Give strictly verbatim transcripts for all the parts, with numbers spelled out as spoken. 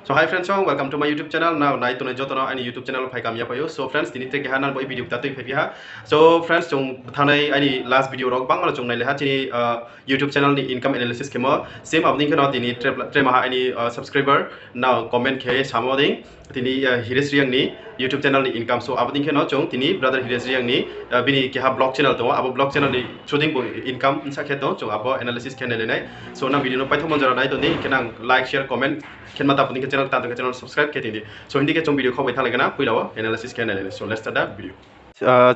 So hi friends, so welcome to my YouTube channel. Nrao nai tongnai joto no aini YouTube channel wo phaikam ya phai ou. So friends, tini tre keha nang bo video kta tui phaiphi ha. So friends, chung thanai aini last video rao gbangma no chung nailai ha chini YouTube channel ni income analysis khemo. Same abo dei khe no tini tre maha aini subscriber nrao comment khe samo dei tini Hires Reang ni YouTube channel ni income. So abo dei khe no chung tini brother Hires Reang ni bini keha vlog channel tong ou, abo vlog channel ni through dei bo income bsa khe tong, chung abo analysis khe nailai nai. So nang video no paithomo jora nai tong di, hing khe nang like, share, comment khe ma ta, abo dei khe channel kta tong khe channel subscribe khe tong di. So hing di khe chung video khau bai thanglai gana, poila wo analysis khe nailai nai. So let's start the video.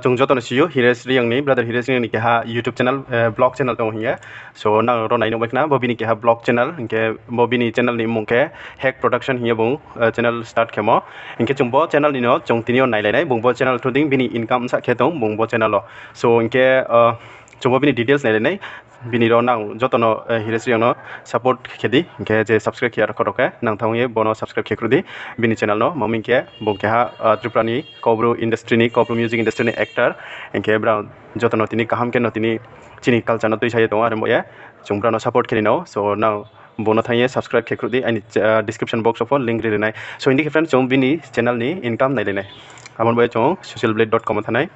Chung joto no si ou, Hires Reang ni, brother Hires Reang ni keha YouTube channel, vlog channel tong ou hing ye. So nang ro nai nuh bai khna, bo bini keha vlog channel, hing khe bo bini channel ni mmung khe Hack Production hing ye bung channel start khemo. Hing khe chung bo channel ni no chung tini yo nailai nai, bung bo channel through dei bini income bsa khe tong bung bo channel wo. So hing khe chung bo bini details nailai nai. Bini ro nang joto no Hires Reang no support khe di, hing khe je subscribe khe ya rao khe nang thanng ye bo no subscribe khe khruh di bini channel no. Mami khe bung keha Tripura ni Kaubru industry ni, Kaubru music industry ni actor. Hing khe brao joto no tini kaham khe no tini chini culture no tuisa ye tong ou, are bo ye chung brao no support khe ni no. So nang bung no thanng ye subscribe khe khruh di, aini description box wo pho link ri ri nai. So hing di khe friends, chung bini channel ni income nailai nai. Abo ni bo ye chung social blade dot com wo thanng nai.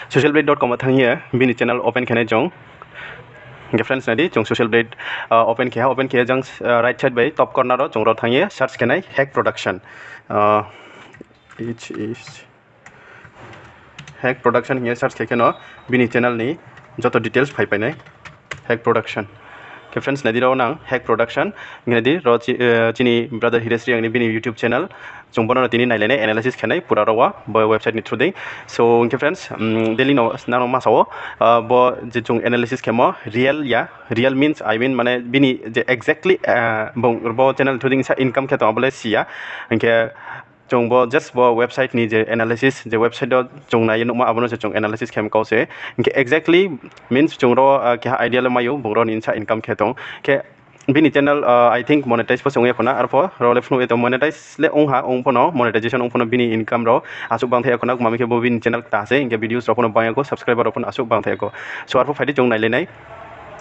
Social blade dot com wo thanng ye bini channel open khe nai chung. Hing khe friends, nai di, chung social blade open khe ha, open khe ye jang right side bai top corner wo chung ro thanng ye search khe nai Hack Production. Hack Production hing ye search khe khe no bini channel ni joto details phaipai nai. Hack Production. Khe friends, nai di ro nang Hack Production. Hing khe nai di ro chini brother Hires Reang ni bini YouTube channel. Chung bo no tini nailai nai, analysis khe nai pura ro wo, bo website ni through dei. So hing khe friends, daily no nang no ma sa ou, bo je chung analysis khemo real ya, real means, I mean, mane bini je exactly bo channel through dei sa income khe tong abo le si ya. Hing khe chung bo just bo website ni je analysis, je website wo chung nai ye nuhmo abo no se chung analysis khe kau se. Hing khe exactly means chung ro keha idea le mai ou, bung ro ni bsa income khe tong. Khe bini channel, I think monetize pho se ong ya khna, arpho ro le phnuh ye tong, monetize le ong ha, ong pho no, monetization ong pho no bini income rao asuh bangthai ya khna, mami khe bo bini channel kta se, hing khe views rao pho no bang ya khou, subscriber rao pho no asuh bangthai ya khou. So arpho phai di chung nailai nai.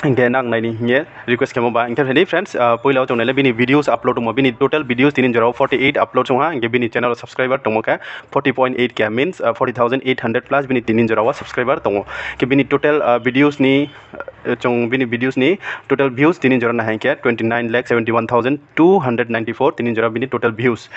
Hing khe nang nai ni hing ye request khemo ba. Hing khe phai di friends, poila wo chung nailai bini videos upload ongmo, bini total videos tini jora wo forty eight upload ong ha, hing khe bini channel wo subscriber tongmo khe forty point eight K, means forty thousand eight hundred plus bini tini jora wo subscriber tong ou. Khe bini total videos ni, chung bini videos ni total views tini jora nai ha hing khe twenty nine lakh seventy one thousand two hundred ninety four tini jora bini total views.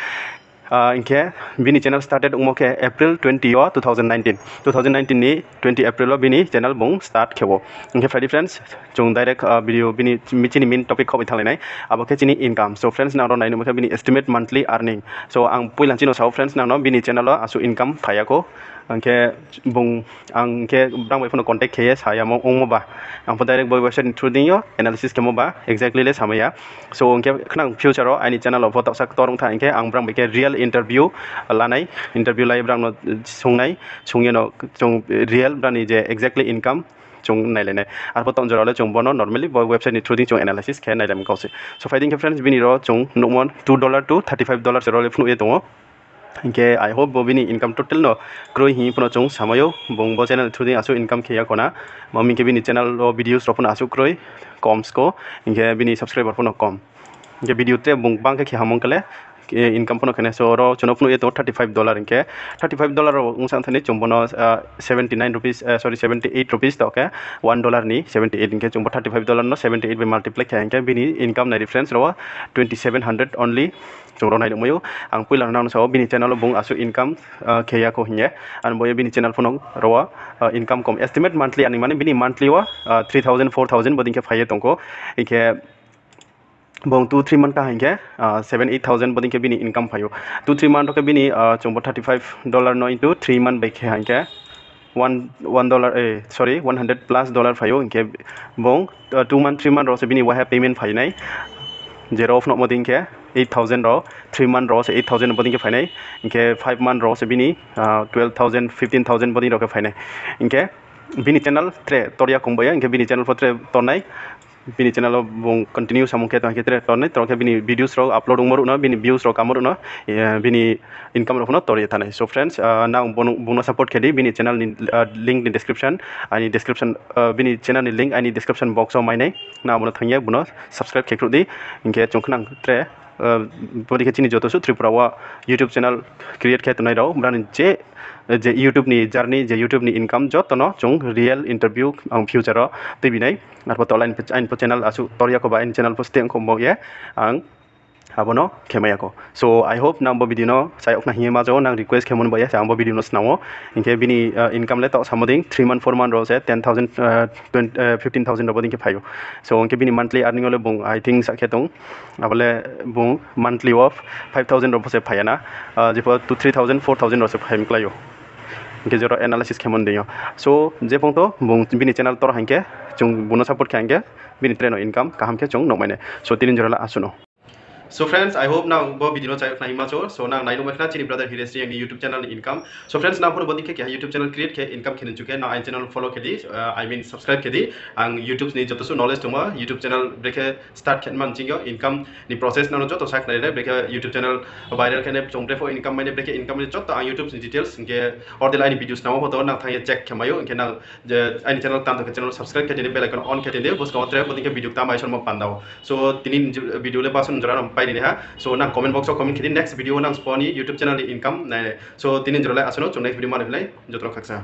Hing khe bini channel started ongmo khe April twenty wo two thousand nineteen, two thousand nineteen ni twenty April wo bini channel bung start khe ou. Hing khe phai di friends, chung direct video bini chini main topic khouh bai thannglai nai, abo khe chini income. So friends, nang ro nai nuh khe bini estimate monthly earning. So ang poila chini sa ou friends, nang no bini channel wo asuh income phai ya khou. Hing khe bung, ang khe brang bai pho no contact khe ye sa yamo ongmo ba, ang pho direct bo website ni through dei yo analysis khemo ba exactly le samai ya. So hing khe khnang future wo aini channel wo pho taohsa ktor ong tha, hing khe ang brang bai khe real interview lanai, interview lai brang no sungnai, sung ye no chung real brang ni je exactly income chung nailai nai. Arpho tong jora le chung bo no normally bo website ni through dei chung analysis khe nailai kau se. So phai di hing khe friends, bini ro chung nuhmo two dollar to thirty five dollar se ro le phnuh ye tong ou. Hing khe I hope bo bini income total no kroi hing pho no chung samai ou, bung bo channel through dei asuh income khe ya khna. Mami khe bini channel wo videos rao pho no asuh kroi, kom sko, hing khe bini subscriber pho no kom. Hing khe video tre bung bang khe khe hamong khe le income pho no khe nai. So ro chung no phnuh ye tong thirty five dollar, hing khe thirty five dollar rao ong sang thani chung bo no seventy nine rupees, sorry, seventy eight rupees taoh khe one dollar ni seventy eight, hing khe chung bo thirty five dollar no seventy eight bai multiply khe hing khe bini income nai di friends, ro wo twenty seven hundred only chung ro nai nuhmai ou. Ang poila nang no sa ou bini channel wo bung asuh income khe ya khou hing ye. Ang bo ye bini channel pho no ro wo income kom, estimate monthly earning mane bini monthly wo three thousand, four thousand bo dei khe phai ye tong khou. Hing khe bung two three month ka hing khe seven eight thousand bo dei khe bini income phai ou. Two three month ro khe bini chung bo thirty five dollar no into three month bai khe hing khe one dollar, sorry, one hundred plus dollar phai ou. Hing khe bung two month three month rao se bini waha payment phai nai. Je ro phnuhmo dei khe eight thousand rao, three month rao se eight thousand bo dei khe phai nai. Hing khe five month rao se bini twelve thousand, fifteen thousand bo dei rao khe phai nai. Hing khe bini channel tre tor ya kong bai ya, hing khe bini channel pho tre tor nai. Bini channel wo bung continue samung khe tong khe tre tor nai, tor khe bini videos rao upload ongmo ruh no, bini views rao kamo ruh no, bini income rao pho no tor ye thanng nai. So friends, nang bung no support khe di, bini channel ni link ni description, aini description, bini channel ni link aini description box wo mai nai. Nang bo no thanng ye bung no subscribe khe khruh di, hing khe chung khnang tre Bo dei khe chini joto suh Tripura wo YouTube channel create khe tongnai rao, brao ni je, je YouTube ni journey, je YouTube ni income joto no chung real interview ang future wo tuibi nai. Arphuh tola aini pho channel asuh tor ya kho ba, aini channel pho stay ong kho bo ye ang abo no khe mai ya kho. So, I hope nang bo video no chayag na hing ye ma cho, nang request khe mo ni bai ye se ang bo video no snang ou. Hing khe bini income le taoh samo dei three month, four month rao se ten thousand, fifteen thousand rao bo dei khe phai ou. So, hing khe bini monthly earning wo le bung, I think, sa khe tong, abo le bung monthly wo five thousand rao pho se phai ya na, jepho two, three thousand, four thousand rao se phai mklái ou. Hing khe jora analysis khe mo ni deing yo. So, je phung to bung bini channel tor hing khe, chung bung no support khe hing khe, bini tre no income kaham khe chung nuhmai nai. So, tini jora le asuh no. So friends, I hope nang bo video no chayag na hing ma cho. So, nang nai nuhmai khna chini brother Hiresh Reang ni YouTube channel ni income. So friends, nang pho no bo dei khe keha YouTube channel create khe income khe ni chu khe nang aini channel follow khe di, I mean subscribe khe di. Ang YouTube ni joto suh knowledge tongmo YouTube channel brekhe start khe man ching yo income ni process nang no joto sakhnari nai, brekhe YouTube channel viral khe nai, chung brekhe income mai nai, brekhe income mai nai, joto ang YouTube ni details hing khe order aini video snamo pho to nang thanng ye check khe mai ou. Hing khe nang je aini channel tang tong khe channel subscribe khe tini, bell icon on khe tini, buskang wo tre bo dei khe video kta mai sormo panda wo. So, tini video le bason jora no pai ri nai ha. So, nang comment box wo comment khe di, next video wo nang spo ni YouTube channel ni income nai nai. So, tini jora le asuh no, chung next video ma nai phi nai, joto no khaksa.